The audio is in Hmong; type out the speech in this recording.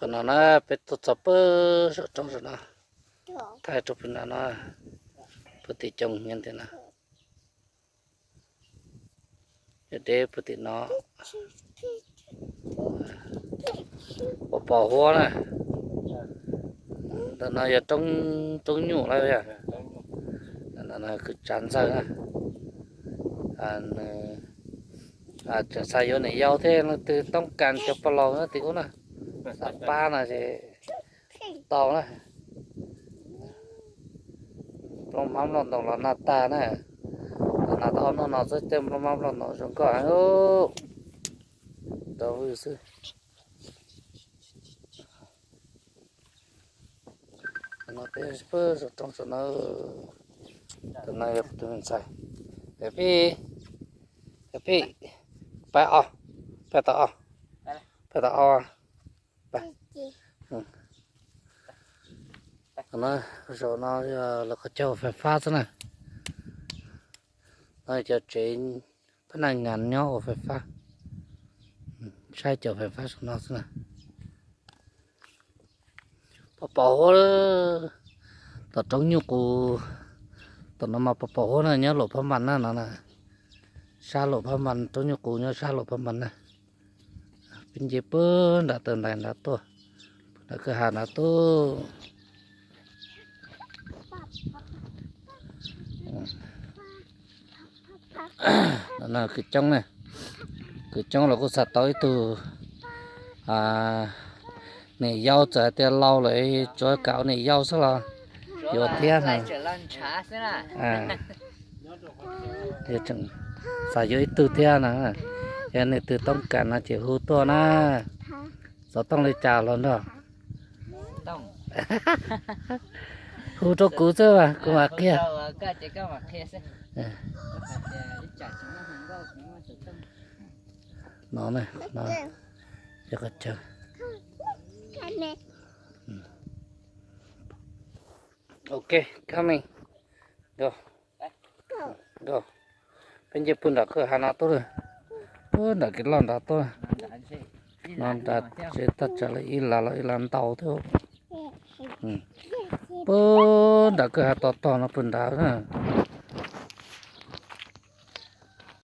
Qhov no na, peb tuaj txog pw saum roob saum no, thaij rau pem no, pw tim coob nyiaj tiag na. Yog deb pw tim no, pos pos huab na. Ntawm no yog roob nyuj lawm yog. Ntawm no kwv tsav ntxawg na. Tseem xav yuav niam yau thiab, leej twg toob kas cov pog laus no tim ub na, xav pab no ces tau na. Nplooj mab nplooj ntoos los noj tag na. Los noj tau ob hnub no xwb tej nplooj mab nplooj ntoos zoo nkauj heev, rau vwj xwb. No peb pw saum roob saum no, tus no yog tus me ntxhais. Peb, peb, peb, peb tau, peb tau. Saum no yog lawv qhov chaw ua fais fab xwb na. No cov tsev phab naj ngas nyob ua fais fab, saib cov fais fab saum no xwb na. Pos pos huab, tom roob nyuj qus, tom no mas pos pos huab na, nyob Luam Phab Npas na no na. Sab Luam Phab Npas, roob nyuj qus nyob sab Luam Phab Npas na. Peb nce puag nram taw ntais nrad tuaj, nram kwj ha nrad tuaj. Kwv coob ne, kwv coob los kuj xav tau ib tug niam yau, txawm hais tias laus lawm tsuav kam ua niam yau xwb los yuav thiab. Xav yuav ib tug thiab na, yog leej twg toob kas no ces hu tuaj na. Xov tooj li cas los nrog hu rau kuv xwb mas kuv mam qhia. No, cov qhov chaw. Ok, coming. Peb nce pw nram kwj ha no tuaj, pw nram kev loj nrad tuaj. No nrad tsev thaj tsam li ib las los ib las ntau thiab. Pw nram kwj ha tog tog no pw nrad na.